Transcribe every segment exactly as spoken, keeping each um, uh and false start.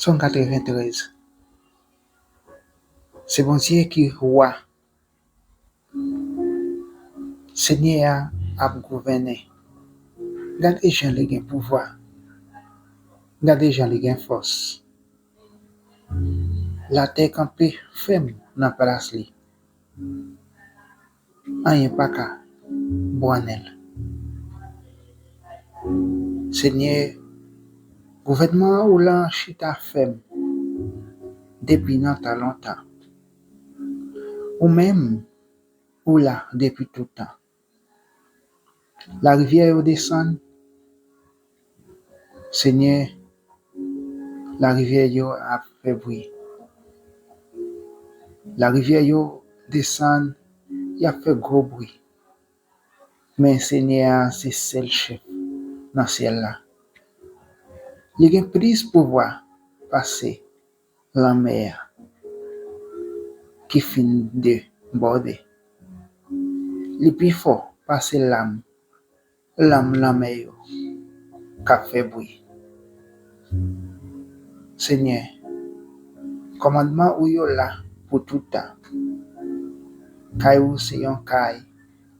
Sòm katreventrèz. Se Bondye ki wa. Senyè a ap gouvènen. Gade jan li gen pouvwa. Gade jan li gen fòs. Latè kanpe fèm nan plas li. Anyen pa ka bwannen l. Senyè, gouvènman ou lan chita fèm depi nan tan lontan. Ou menm, ou la depi tout tan. Larivyè yo desann, Senyè, larivyè yo ap fè bri. Larivyè yo desann, y ap fè gwo bri. Men Senyè a se sèl chèf nan syèl la. Li gen plis pouvwa pase lanmè a ki fin debòde. Li pi fò pase lam, lam lanmè yo k ap fè bri. Senyè, kòmandman ou yo la pou tout tan. Kay ou se yon kay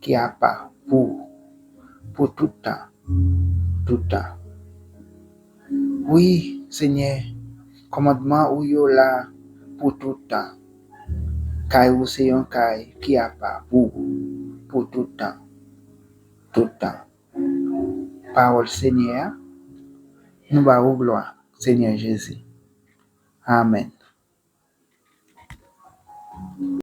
ki apa pou ou, pou tout tan, tout tan. Wi, Senyè, kòmandman ou yo la pou tout tan. Kay ou se yon kay ki apa pou ou, pou tout tan, tout tan. Pawòl Senyè a, nou ba ou glwa, Senyè Jezi. Amèn.